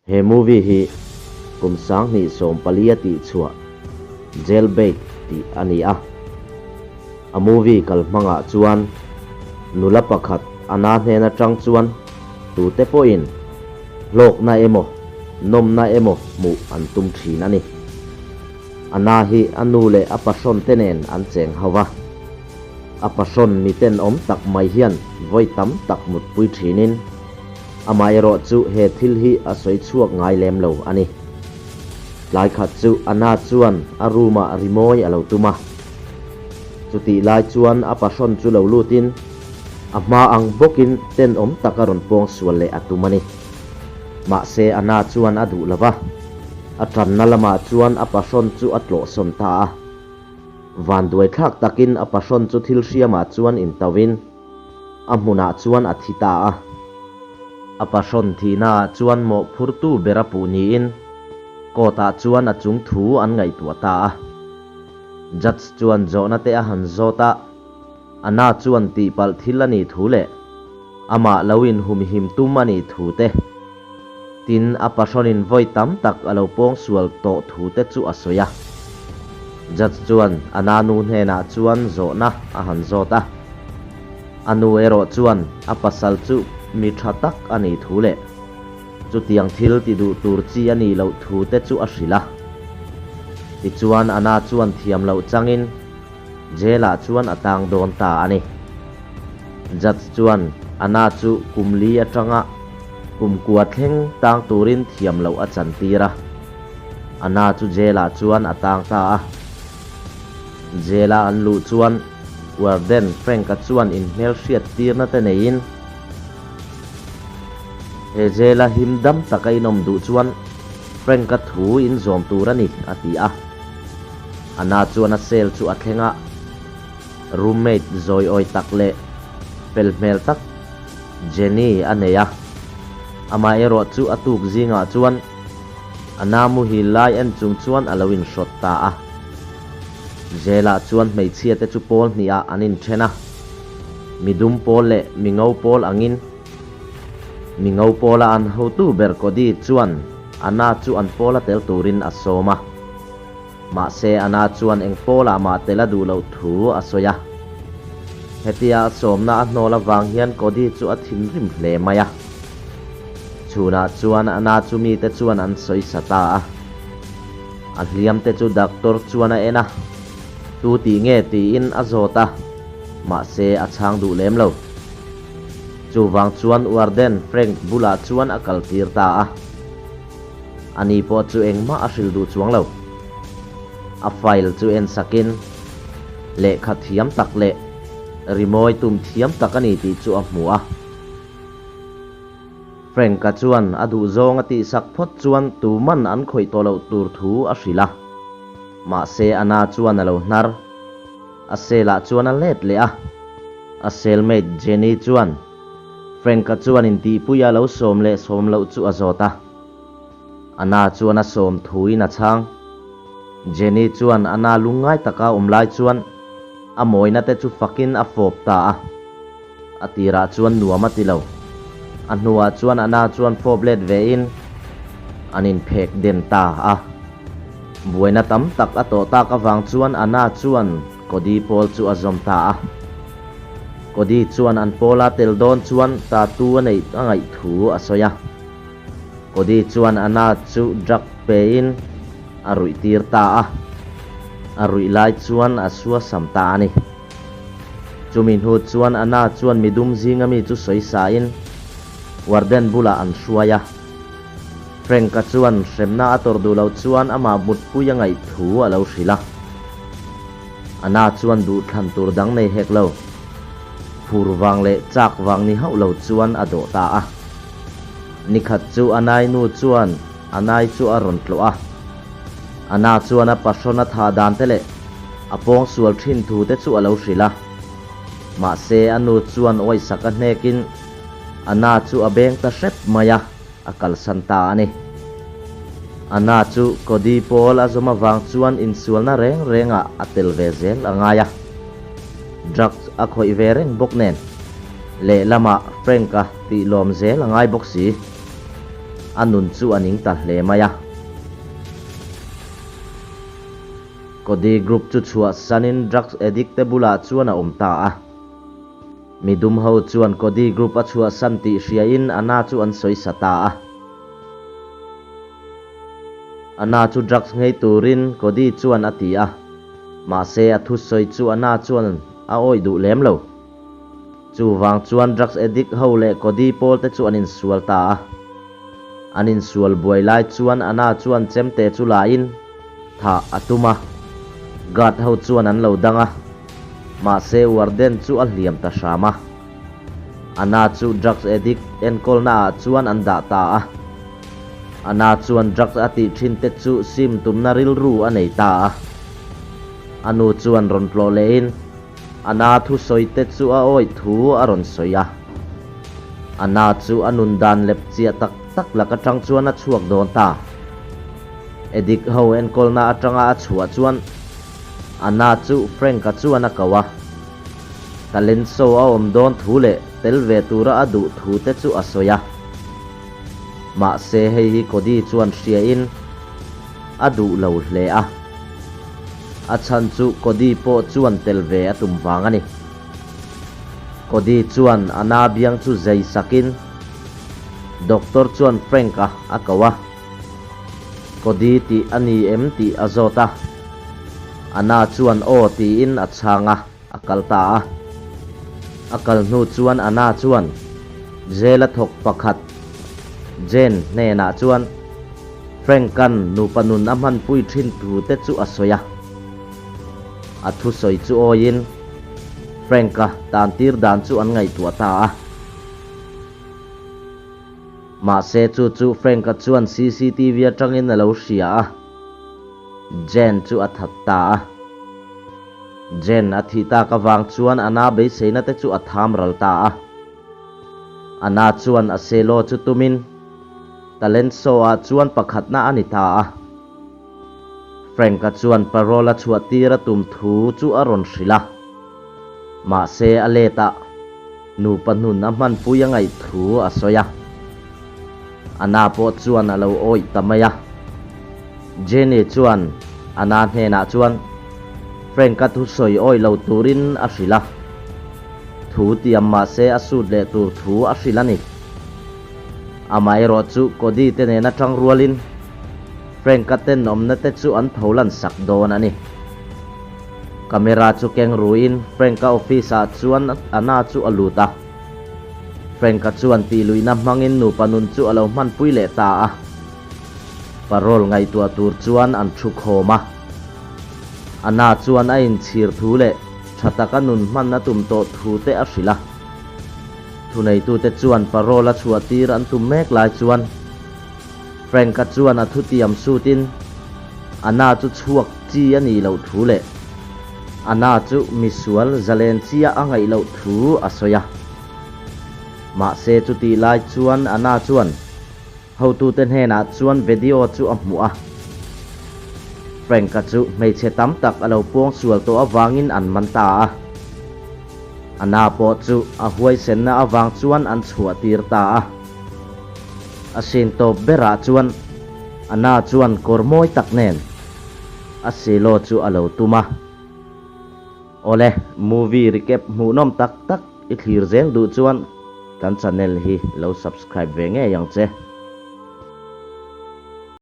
He movie hi kum 2014 a tihchhuah Jail Bait tih a ni a. A movie kalhmangah chuan nula pakhat Anna hnen atang chuan tute pawhin hlawkna emaw nawmna emaw hmuh an tum thin a ni. Anna hi a nu leh a pahrawn te nen an cheng ho va. A pahrawn miten awm tak mai hian vawi tam tak mutpui thinin Amaherawh chu he thil hi a sawi chhuak ngai lem lo a ni. Tlai khat chu Anna chuan a room ah rimawi a lo tum a. Chutih lai chuan a pahrawn chu lo lutin a hma ang bawkin tenawm tak a rawn pawng sual leh a tum a ni. Mahse Anna chuan a duh lo va, a tanna lamah chuan a pahrawn chu a tlawhsawn ta a. Vanduaithlak takin a pahrawn chu thil hriamah chuan intauhin, A hmunah chuan a thi ta a. A pahrawn thihnaah chuan mawhphurtu ber a puh niin court-ah chuan a chung thu an ngaihtuah ta a. Judge chuan zawhna te a han zawt a, Anna chuan tihpalh thil a nih thu leh amah lo inhumhim tum a nih thu te, tin a pahrawnin vawi tam tak a lo pawngsual tawh thu te chu a sawi a. Judge chuan Anna nu hnenah chuan zawhna a han zawt a. A nu erawh chuan a pasal chu mi tha tak a nih thu leh chutiang thil ti duh tur chi a nih loh thu te chu a hrilh a. Tichuan Anna chuan thiam loh changin Jail-ah chuan a tang dawn ta a ni. Judge chuan Anna chu kum li atanga kum kua thleng tang turin thiam loh a chantir a. Anna chu jail-ah chuan a tang ta a. Jail-a an luh chuan Warden Frank-a chuan inhmelhriat tirna te neiin, He jail-a him dam taka inawm duh chuan Frank-a thu in zawm tur a ni, a ti a. Anna chuan a cell chu a thleng a, roommate zawiawi tak leh fel hmel tak Jenny a nei a. Amaherawh chu a tuk zingah chuan Anna muhil lai en chung chuan a lo inhrawt ta a. Jail-ah chuan hmeichhia te chu pawl hnihah an inthen a, mi dum pawl leh mi ngo pawl angin. Mi ngo pawla an hotu ber Cody chuan Anna chu an pawla tel turin a sawm a. Mahse Anna chuan eng pawlah mah tel a duh loh thu a sawi a. Hetia a sawmna a hnawl avang hian Cody chu a thinrim hle mai a. Chhunah chuan Anna chu mite chuan an sawi sa ta a. A hliam te chu doctor chuan a en a, tu tih nge tiin a zawt a, mahse a chhang duh lem lo. Chuvang chuan Warden Frank bulah chuan a kal tir ta a. Ani pawh chu engmah a hrilh duh chuang lo. A file chu en sakin lehkha thiam tak leh rimawi tum thiam tak a ni tih chu a hmu a. Frank-a chuan a duhzawng a tihsak phawt chuan tuman an khawih tawh loh tur thu a hrilh a. Mahse Anna chuan a lo hnar. A cell-ah chuan a let leh a. A cellmate Jenny chuan Frank-a chuan intihpuia lo sawm leh sawm loh chu a zawt a. Anna chuan a sawm thuin a chhang. Jenny chuan Anna lungngai taka awm lai chuan a mawina te chu fakin a fawp ta a. A tirah chuan nuam a ti lo. A hnuah chuan Anna chuan fawp let vein an inphek den ta a. Buaina tam tak a tawh tak avang chuan Anna chuan Cody pawl chu a zawm ta a. Cody chuan an pawla tel dawn chuan tattoo a neih a ngaih thu a sawi a. Cody chuan Anna chu drug pein a ruih tir ta a. A ruih lai chuan a suasam ta a ni. Chumi hnu chuan Anna chuan midum zinga mi chu sawi sain warden bulah an hruai a. Frank-a chuan hremna a tawrh duh loh chuan amah mutpui a ngaih thu a lo hrilh a. Anna chuan duhthlan tur dang nei hek lo. Phur vang leh chak vang ni hauh lo chuan a dawh ta a. Nikhat chu Anai nu chuan Anai chu a rawn tlawh a. Anna chuan a pahrawn a thah dan te leh a pawngsual thin thu te chu a lo hrilh a. Mahse a nu chuan awihsak a hnekin Anna chu a beng ta hrep mai a, a kalsan ta a ni. Anna chu Cody pawl a zawm avang chuan insualna reng rengah a tel ve zel a ngai a. Drugs a khawih ve reng bawk nen lehlamah Frank-a tih lawm zel a ngai bawk si. A nun chu a ning ta hle mai a. Cody Group chu chhuahsanin drugs addict te bulah chuan a awm ta a. Midum ho chuan Cody Group a chhuahsan tih hriain Anna chu an sawi sa ta a. Anna chu drugs nghei turin Cody chuan a ti a, mahse a thusawi chu Anna chuan a awih duh lem lo. Chuvang chuan drugs addict ho leh Cody pawl te chu an insual ta a. An insual buai lai chuan Anna chuan chemte chu lain thah a tum a, guard ho chuan an lo dang a, mahse warden chu a hliam ta hram a. Anna chu drugs addict enkawlna ah chuan an dah ta a. Anna chuan drugs a tih thin te chu sim tumna rilru a nei ta a. A nu chuan rawn tlawh lehin Anna thusawi te chu a awih thu a rawn sawi a. Anna chu a nun dan lep chiah tak tak lak atang chuan a chhuak dawn ta. Addict ho enkawlna atanga a chhuah chuan Anna chu Frank-a chuan a ko a. Talent show a awm dawn thu leh tel ve tura a duh thu te chu a sawi a. Mahse hei hi Cody chuan hriain a duh lo hle a. A chhan chu Cody pawh chuan tel ve a tum vang a ni. Cody chuan a na biang chu zai sakin Doctor chuan Frank-a a ko a. Cody tih a ni em tih a zawt a. Anna chuan aw tiin a chhang a, a kal ta a. A kal hnu chuan Anna chuan jail a thawk pakhat Jane hnenah chuan Frank-a'n nupa nun a hmanpui thin thu te chu a sawi a. A thusawi chu awiin Frank-a tantir dan chu an ngaihtuah ta a. Mahse chu chu Frank-a chuan cctv atangin a lo hria a, Jane chu a that ta a. Jane a thih tak avang chuan Anna beiseina te chu a tham ral ta a. Anna chuan a selo chu tumin talent show ah chuan pakhatna a ni ta a. Frank-a chuan parole a chhuah tir a tum thu chu a rawn hrilh a. Mahse a let ah nupa hnun a hmanpui a ngaih thu a sawi a. Anna pawh chuan a lo awih ta mai a. Jenny chuan Anna hnenah chuan Frank-a thusawi awih lo turin a hrilh a. Thu tiam mahse a sut leh tur thu a hrilh a ni. Amaherawhchu Cody te nena tang rualin Frank-a tenawmna te chu an tho lan sak dawn a ni. Camera chu keng ruin Frank-a office ah chuan Anna chu a lut a. Frank-a chuan tihluihna hmangin nupa nun chu a lo hmanpui leh ta a. Parole ngaihtuah tur chuan an thu khawm a. Anna chuan a inchhir thu leh tha taka nun hman a tum tawh thu te a hrilh a. Thuneitute chuan parole a chhuah tir an tum mek lai chuan Frank-a chuan a thutiam sutin Anna chu chhuak chi a nih loh thu leh Anna chu misual zalen chia a ngaih loh thu a sawi a. Mahse chutih lai chuan Anna chuan hotute hnenah chuan video chu a hmuh a. Frank-a chu hmeichhe tam tak a lo pawngsual tawh avangin an man ta a. Anna pawh chu a huaisenna avang chuan an chhuah tir ta a. A sin tawp berah chuan Anna chuan kawr mawi tak nen a silo chu a lo tum a. Awle, movie recap hmuhnawm tak tak i thlir zel duh chuan kan channel hi lo subscribe ve ngei ang che.